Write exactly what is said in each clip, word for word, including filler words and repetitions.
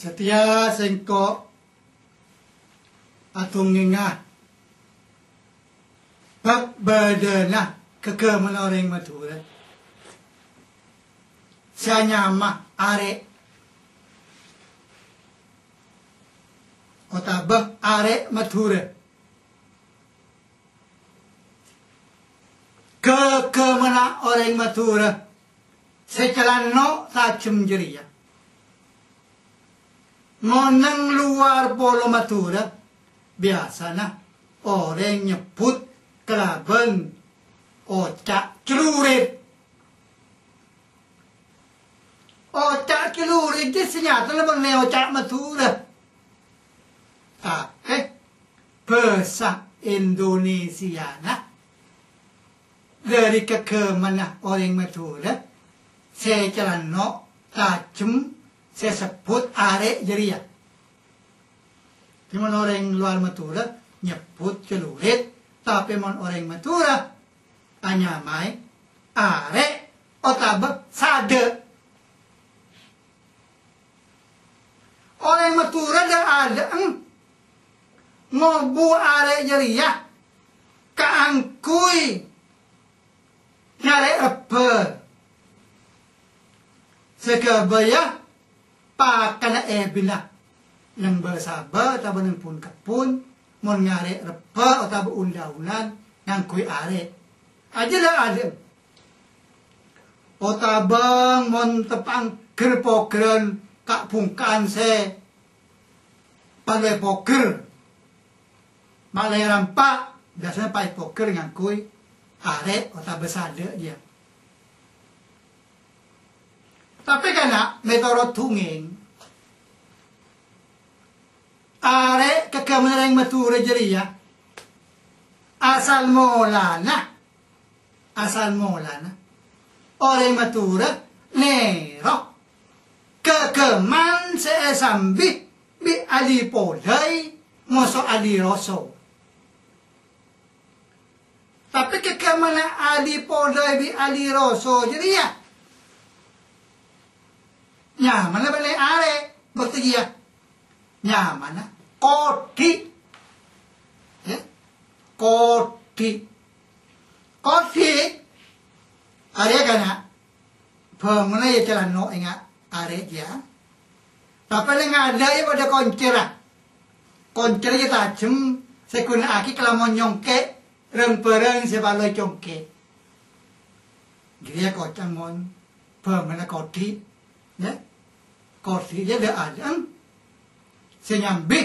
Satèya sèngko' adhungngènga bab bâdâna ghâghâmanna orèng Madhurâ sè anyama arè' otabâ arè' Madhurâ. Ghâghâmanna orèng Madhurâ sè calano' tajhem jârèya. Mon neng lowar polo Madhurâ, biyasana orèng nyebbhut kalabân oca' celurit. Oca' celurit jâ' sè nyatana bânnè oca' Madhurâ. Tapè bhâsa Indonesiana dâri ghâghâmanna orèng Madhurâ sè calano' tajhem sè sebbhut arè' jârèya. Mon orèng lowar Madhurâ nyebbhut celurit, tapè mon orèng Madhurâ anyamaè arè' otabâ sadhâ'. Orèng Madhurâ dâ'-adâ'en ngobu arè' jârèya kaangghuy nyarè' rebbhâ. Sè ghâbâyâ pakanna èbina neng bâ-sabâ otabâ neng pon-kebbhun, mon nyarè' rebbhâ otabâ un-daunan ngangghuy arè'. Ajâ dâ'-adâ'en. Otabâ mon teppa'na ghâr-pogghârân ka'-bhungka'an sè palè pogghâr, malè rampa', biyasana paè pogghâr ngangghuy arè' otabâ sadhâ' jâ. Tapè kana' mètorot dhungèng, arè' ghâghâmanna orèng Madhurâ jârèya asal molana, asal molana orèng Madhurâ nèro ghâghâman sè èsambi bi' Ali Polai, moso Ali Roso. Tapè ghâghâmanna Ali Polai bi' Ali Roso jârèya nyamana bânnè arè' bâkto jârèya. Nyamana kodhi'. Ya. Kodhi'. Kodhi' arèya kana' bângona ya calano' enga' arè' jâ. Tapè neng adâ' ya padâ koncèra. Koncèra ya tajhem sè èghuna'aghi kalamon nyongkè' rang-bhârâng sè parlo ècongkè'. Jârèya koca' mon bângona kodhi', ya. Kodhi' ya dâ'-adâ'en sè nyambi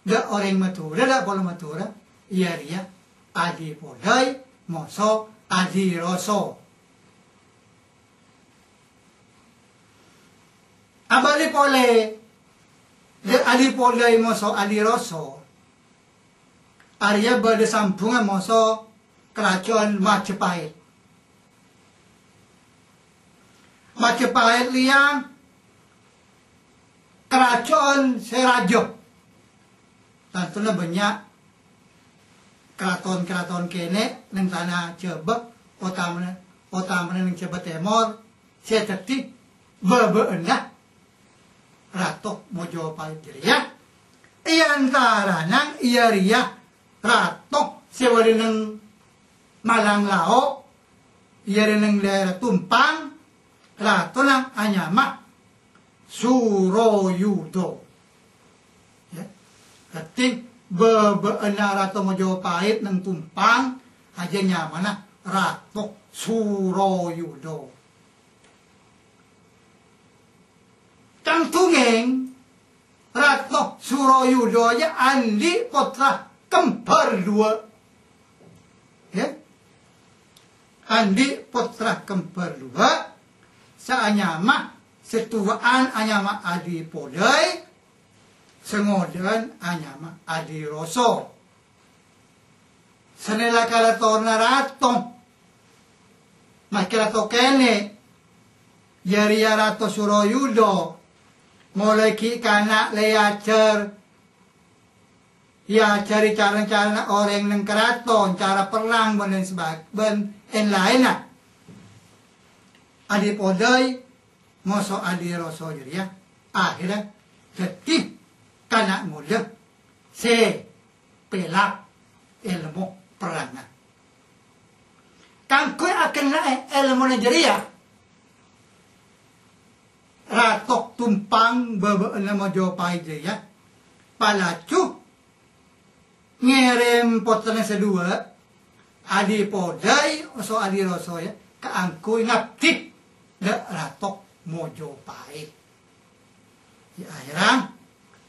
dâ' orèng Madhurâ, dâ' polo Madhurâ, iyâ rèya Ali Polai, moso Ali Roso. Abâli polè, dâ' Ali Polai moso Ali Roso, arèya bâdâ sambhungan moso karajaân Majapahit. Majapahit rèya karajaân sè rajâ. Tantona bânnya' karaton-karaton kènè' neng tana Jhâbâ, otamana, otamana neng Jhâbâ Tèmor, sè dhâddhi bâbâ'ânna Rato Majapahit jârèya. È antarana iyâ rèya rato sè bâdâ neng Malang Lao', iyâ rèya neng dhaèra Tumpang, ratona anyama Surayuda. Ya. Dhâddhi, bâbâ'ânna Rato Majapahit neng Tumpang, ajâ nyamana Rato Surayuda. Tang dhungèng, Rato Surayuda jâ andi' pottra kembar duwâ'. Ya. Andi' pottra kembar duwâ', sè anyama, sè towa'an anyama Adi Polai, sè ngodâ'ân anyama Adi Roso. Sanèra kalatoronna rato, maskè rato kènè', jârèya Rato Surayuda, molaè ghi' kana' la èajhâr, èajhâri cara-carana orèng neng karaton, cara perrang bân laèn seba-, bân èn-laènna. Adi Polai, moso Adi Roso jârèya, akhèrra Dhâddhi, kana' ngollè sè pèlak èlmo perrangnga. Kaangghuy aghenna'è èlmona jârèya, Rato Tompang bâbâ'na Majapahit jârèya palaju ngèrèm pottrana sè duwâ', Adi Polè, oso Adi Roso, yâ, kaangghuy ngabdi dâ' Rato Majapahit. Yâ, ahèrra,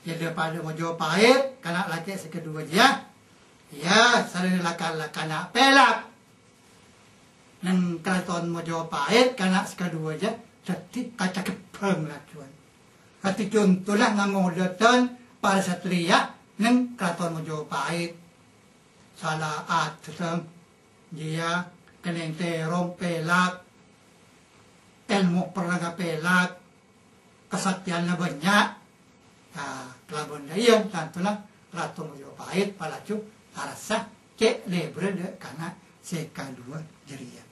yâ, dâ' paḍâ Majapahit, kana' lakè' sè kaduwâ jârèya, yâ, sarèna la-, la-, kana' pèlak. Neng Karaton Majapahit, kana' sè kaduwâ jârèya dhâddhi kacaghâbhâng lajuwân. Dhâddhi contona ngangolè dhân para satriya neng Karaton Majapahit. Sala adhâddhâng, jârèya kennèng tèrong pèlak, èlmo perrangnga pèlak, kasaktèyanna bânnya'. Nah, kalabân dâ' iyâ, tantona Rato Majapahit palaju arassa cè' lèbârrâ dâ' kana' sè kaduwâ jârèya.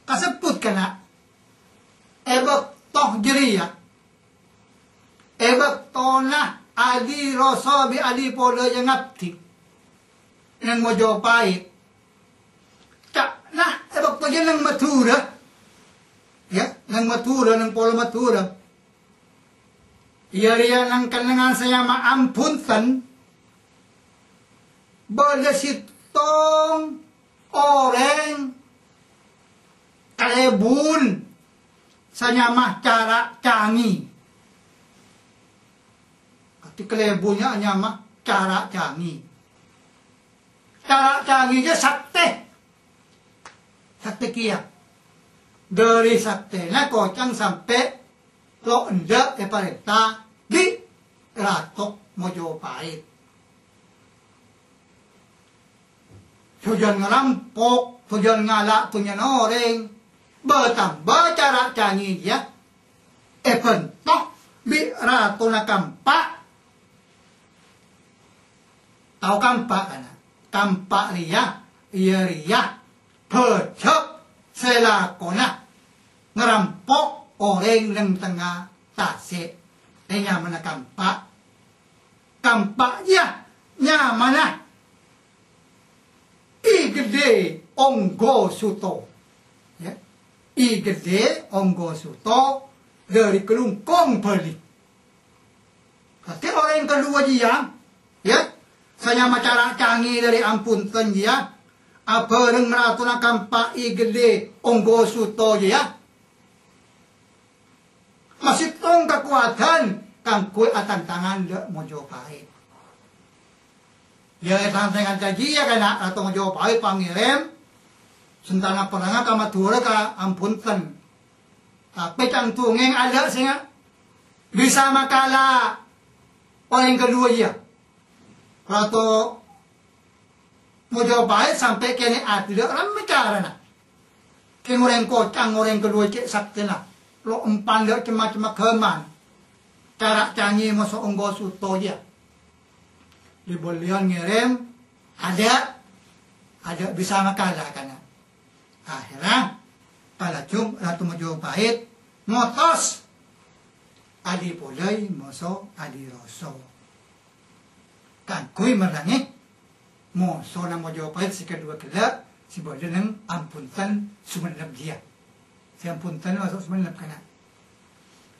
Kasebbhut kana', è bâkto jârèya, è bâktona Adi Roso bi' Adi Polè jârèya ngabdi neng Majapahit, ca'na è bâkto jârèya neng Madhurâ, yâ, neng Madhurâ, neng polo Madhurâ. Iyâ rèya neng kennengngan sè nyama Ambhunten, bâḍâ sèttong orèng kalèbun sè nyama Cara' Cangi. Artè kalèbunna nyama Cara' Cangi. Cara' Cangi jâ saktè. Saktè kèya. Ḍâri saktèna koca'na sampè' lo' enḍâ' èparènta bi' Rato Majapahit. Tojjhuwân ngarampok, tojjhuwân ngala' dhunnyana orèng. Bâtambâ Cara' Cangi jâ èbhânto bi' Ratona Kampa'. Tao Kampa', kana'? Kampa' rèya, iyâ rèya bhâjâk sè lakona ngarampok orèng neng tengnga tasè', è nyamana Kampa'. Kampa' jâ nyamana I Ghellè Ongghâ Suto. Yâ. I Ghellè Ongghâ Suto ḍâri Klungkung, Bali. Dhâddhi orèng kaḍuwâ jiyâ, yâ, sè nyama Cara' Cangi ḍâri Ambhunten jiyâ, abhâreng Ratona Kampa' I Ghellè Ongghâ Suto jiyâ, masèttong kakowadhân kaangghuy atantangan ḍâ' Majapahit. Yâ, è tantangan jiyâ kana' Rato Majapahit pangèrèm sèntanna perrangnga ka Madhurâ ka Ambhunten. Tapè ca'na dongèng aḍâ' sè nga-, bisa makala orèng kaḍuwâ jiyâ. Rato Majapahit sampè' kènè' adhil, rammè carana. Kèng orèng koca'na orèng kaḍuwâ cè' saktèna. Lo' empan ḍâ' cem-macemma ghâman. Cara' Cangi moso Ongghâ Suto jiyâ. Ḍi-bâḍiyân ngèrèm, aḍâ', aḍâ' bisa makala kana'. Ahèrra, palaju Rato Majapahit ngotos Adi Polè moso Adi Roso. Kaangghuy merrangè mosona Majapahit sè kaḍuwâ ghellâ' sè bâḍâ neng Ambhunten Songennep jiyâ. Sè Ambhunten maso' Songennep kana'.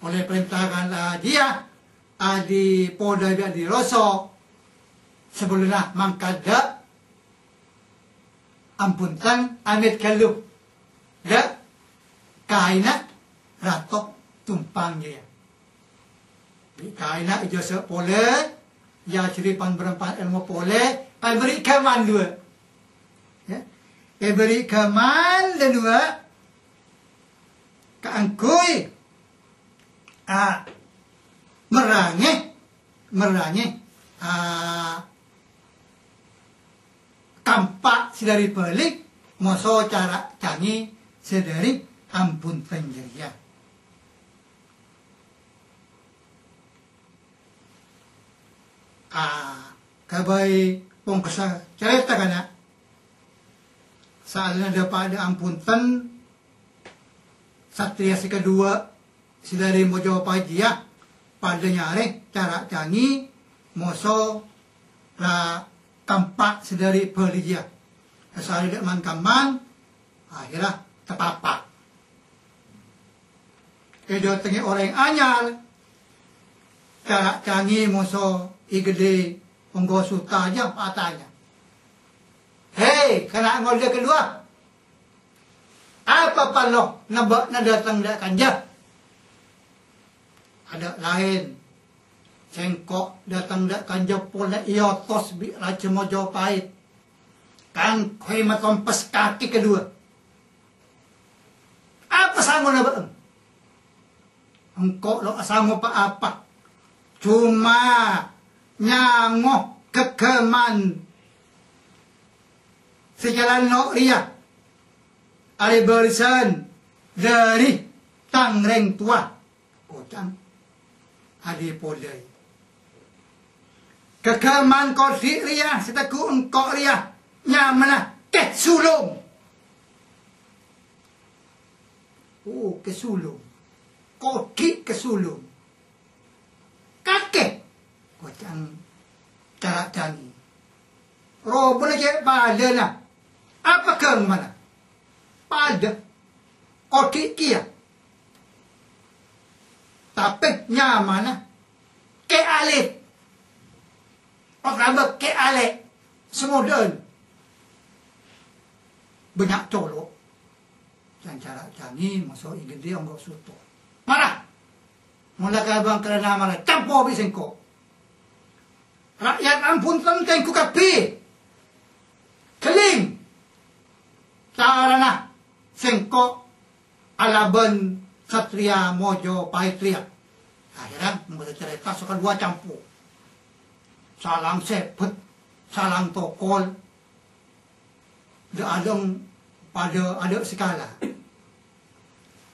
Polè parènta kana' jiyâ, Adi Polè bi' Adi Roso, sabellunna mangkat ḍâ' Ambhunten, amèt ghâllu ḍâ' kaènna Rato Tompang jiyâ. Bi' kaènna èjhâsâ' polè, èajhâri pan-bârâmpan èlmo polè, èbherri' ghâman ḍuwâ'. Yâ. Èbherri' ghâman ḍâ' ḍuwâ' kaangghuy, a, merrangè, merrangè, a, Kampa' sè ḍâri Bali, moso Cara' Cangi sè ḍâri Ambhunten jârèya. A, kabây pongkassa carèta kana'. Saellana ḍâpa' ḍâ' Ambhunten, satriya sè kaḍuwâ', sè dhâri Mojopahit jiyâ padâ nyarè cara' cangè moso la kampa' sè dhâri Bali jiyâ. Èsarè dâ' man-kamman, akhèrra tapapa'. Èdâtengngè orèng anyar, cara' cangè moso I Ghellè Ongghosutto jiyâ atanya, "Hè, kana' ngollè kalowar! Apa parlo bâ'na dâteng dâ' kanja?" "Adâ' laèn, sèngko' dâteng dâ' kanja polè èotos bi' Rajâ Mojopahit kaangghuy matompes kakè kalowar. Apa sangona bâ'na?" "Engko' lo' asango pa-apa, coma nyango ghâghâman sè jhâlân lo' rèya, arè bârisan dhâri tang rèng towa," oca'na Adi Polai. "Ghâghâman kodhi' rèya sè tegghu' engko' rèya nyamana Kè Sulung." "Oh, Kè Sulung. Kodhi' Kè Sulung. Kakè," oca'na cara' cangè. "Robuna cè' padâna. Apa ghâghâmanna?" "Padâ. Kodhi' kèya. Tapè nyamana Kè Alè'. Otabâ Kè Alè' sè modâ'ân. Bânnya' colo'." Can cara' cangè moso I Ghellè Ongghosutto. "Mara! Mon la ka bângkèlana mara, campo bi' sèngko'. Ra'yat Ambunten tèngghu kabbhi. Ghellèng! Carana sèngko' alabân satrèya Mojopahit rèya." Akhèrra, mangkana carèta sè kaduwâ campo. Salang sèbât, salang tokol. Dâ'-adâ' padâ adâ' sè kala.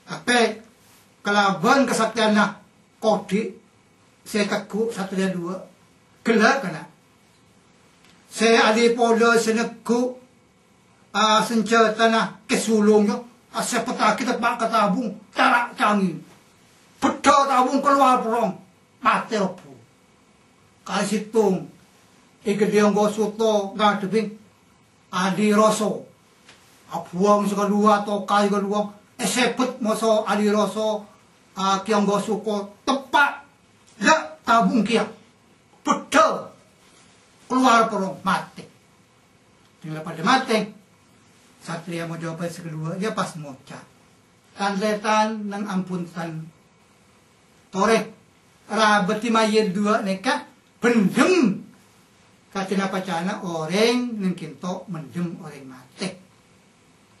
Tapè kalabân kasaktèyanna kodhi' sè tegghu' satrèya duwâ', ghellâ' kana'. Sè Adi Polai sè negghu', a, sanjhâtana Kè Sulung, a, sèbâttaghi teppa' ka tabung, cara' cangè. Bheddhâ tabung kalowar porrong, matè robbhu. Kalè sèttong, I Ghellè Ongghosutto ngadhebbhi Adi Roso. Abhuwâng sè kaduwâ, tokal sè kaduwâ, èsèbât moso Adi Roso, a, Kè Ongghosutto teppa' dâ' tabung kèya. Bheddhâ kalowar porrong, matè. Ding la padâ matè, satrèya Mojopahit sè kaduwâ rèya pas ngoca', "Tan-tarètan neng Ambunten. Torè, rabâdhi mayyit duwâ' nèka bhendhem ka cana-pacana orèng neng kènto mendhem orèng matè.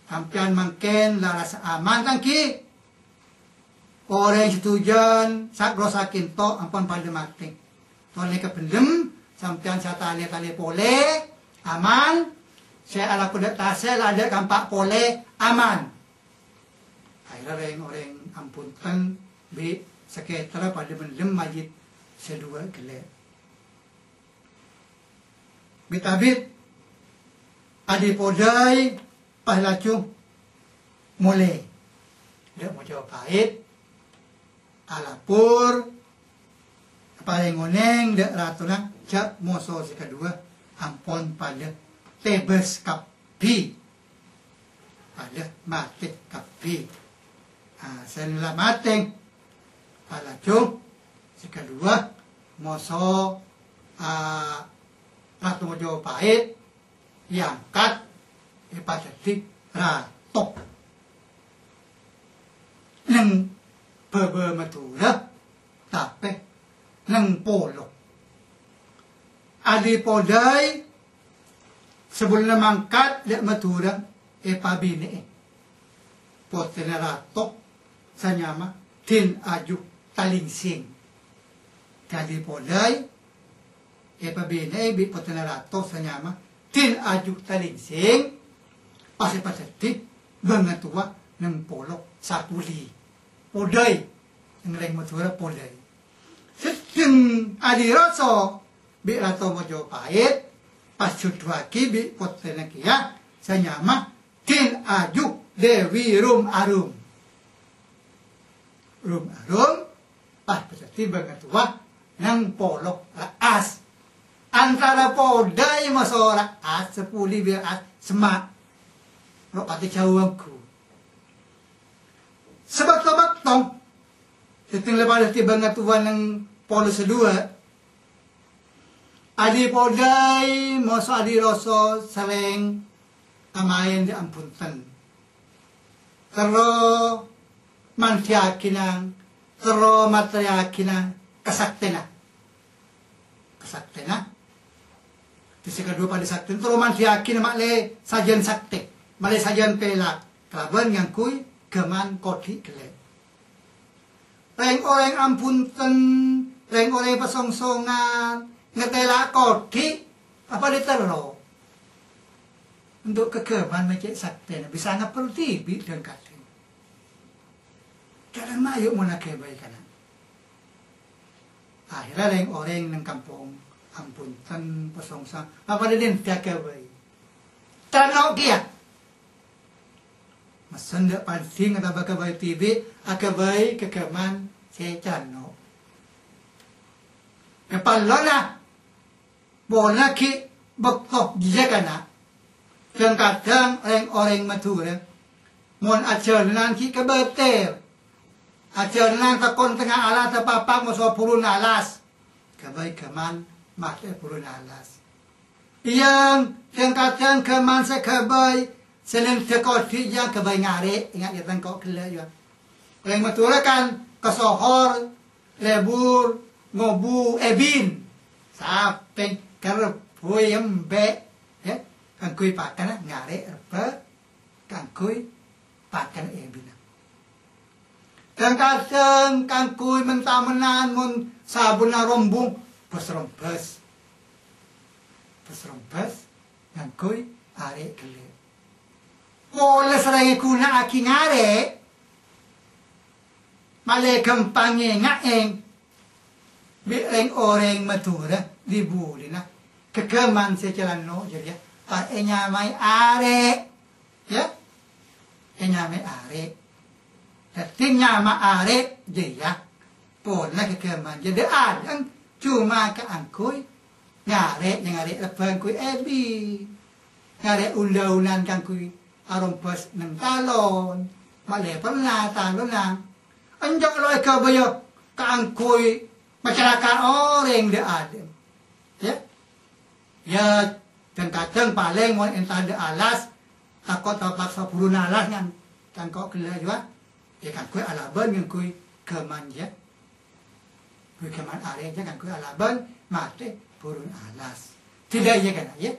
Sampèyan mangkèn la rassa aman, ta' ènggi? Orèng sè dujân, sa-, rosa kènto ampon padâ matè. Torè ka bhendhem, sampèyan sè atalè-talè polè, aman. Sè alako dâ' tasè, la adâ' kampa' polè, aman." Akhèrra rèng-orèng Ambunten bi' sakètarra padâ mendhem mayyit sè duwâ' ghellâ'. Bit-abit Adi Polai pas laju molè dâ' Mojopahit, alapor, aparèng onèng dâ' ratona jhâ' moso sè kaduwâ ampon padâ tèbâs kabbhi. Padâ matè kabbhi. Ah, sè la matè, pas laju sè kaduwâ moso, ah, Ratu Mojopahit èangkat èpadhâddhi rato neng bâbâ Madhurâ, tapè neng Polo. Adi Polai sabellunna mangkat dâ' Madhurâ èpabinè'è pottrèna rato sè anyama Din Aju Talingsing. Adi Polai èpabinè'è bi' pottrèna rato sè anyama Din Aju Talingsing, pas èpadhâddhi bângatowa neng Polo Satoli. Polai, neng rèng Madhurâ Polai. Sèddheng Adi Roso bi' Rato Mojopahit, pas jhudhuwâghi bi' pottrèna kèya sè anyama Din Aju Dewi Rum Arum. Rum-arum, pas dhâddhi bângatowa nèng polo ra'as. Antara podâi maso ra'as, sapolo bi' ra'as, semma'. Ro' patè jhâu ongghu. Sabâto-bâto, sèttong la padâ dhâddhi bângatowa nèng polo saduwâ, adi' podâi maso adi' roso sareng amaèn dâ' ampon ten. Terro mandhiyaghina, terro materrèyaghina ka saktèna. Ka saktèna. Dhâddhi sè kaduwâ padâ saktèna, terro mandhiyaghina ma'lè sajân saktè, ma'lè sajân pèlak, kalabân ngangghuy ghâman kodhi' ghellâ'. Rèng-orèng ampon ten, rèng-orèng pasongsongan, ngatèla' kodhi', apa diterro? Ontok ka ghâman ma' cè' saktèna, bisa ngappèl dhibi' dhâng-kadhâng. Jhâlân mayu' mon aghâbây kana'. Akhèrra rèng-orèng nèng kampong ampon ten, pasongsongan, apa didin aghâbây. Tanno' kèya. Messen dâ' panding otabâ ghâbây dhibi', aghâbây ka ghâman sè cano'. È pallona, polana ghi' bâkto jiyâ kana'. Dhâng-kadhâng rèng-orèng Madhurâ, mon ajhâlânan ghi' kabâter, ajhâlânan tèkon tengnga alas, tepapa maso bhuruna alas, ghâbây ghâman matè bhuruna alas. Iyâ, dhâng-kadhâng ghâman sè ghâbây, sè nèng dâ' kodhi' iyâ ghâbây ngarè', enga' yâ tang ko' ghellâ' yâ. Orèng Madhurâ kan kasohor, lebur, ngobu, èbin. Sapèng, kerbhuy, embi', yâ, kaangghuy pakanna ngarè' rebbhâ, kaangghuy pakanna èbinna. Dhâng-kadhâng kaangghuy men-tamennan mon sabunna rombung, bâs-rombâs. Bâs-rombâs ngangghuy arè' ghellâ'. Polè sareng èghuna'aghi ngarè', malè ghâmpang ngènga'è bi' rèng-orèng Madhurâ dhi-budhina. Ghâghâman sè calano' jârèya pas ènyamaè arè'. Yâ, ènyamaè arè'. Dhâddhi nyama arè' jârèya polana ghâghâman jârèya adâ' coma kaangghuy ngarè', ngarè' rebbhâ kaangghuy èbin. Ngarè' un-daunan kaangghuy arombâs neng talon, malè perna talonna. Enjâ' lo èghâbâyâ kaangghuy macalaka orèng dâ' adâ'. Yâ. Yâ, dhâng-kadhâng palèng mon èntar dâ' alas, tako' tapaksa bhuruna alas ngan tang ko' ghellâ' jiyâ, yâ kaangghuy alabân ngangghuy ghâman jâ. Kaangghuy ghâman arè' jâ kaangghuy alabân matè bhuruna alas. Tidak iyâ kana', yâ?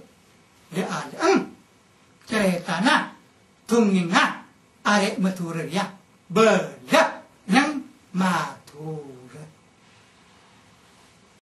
Dâ' adâ'. Em. Carètana, dongèngnga arè' Madhurâ rèya bâdâ neng Madhurâ.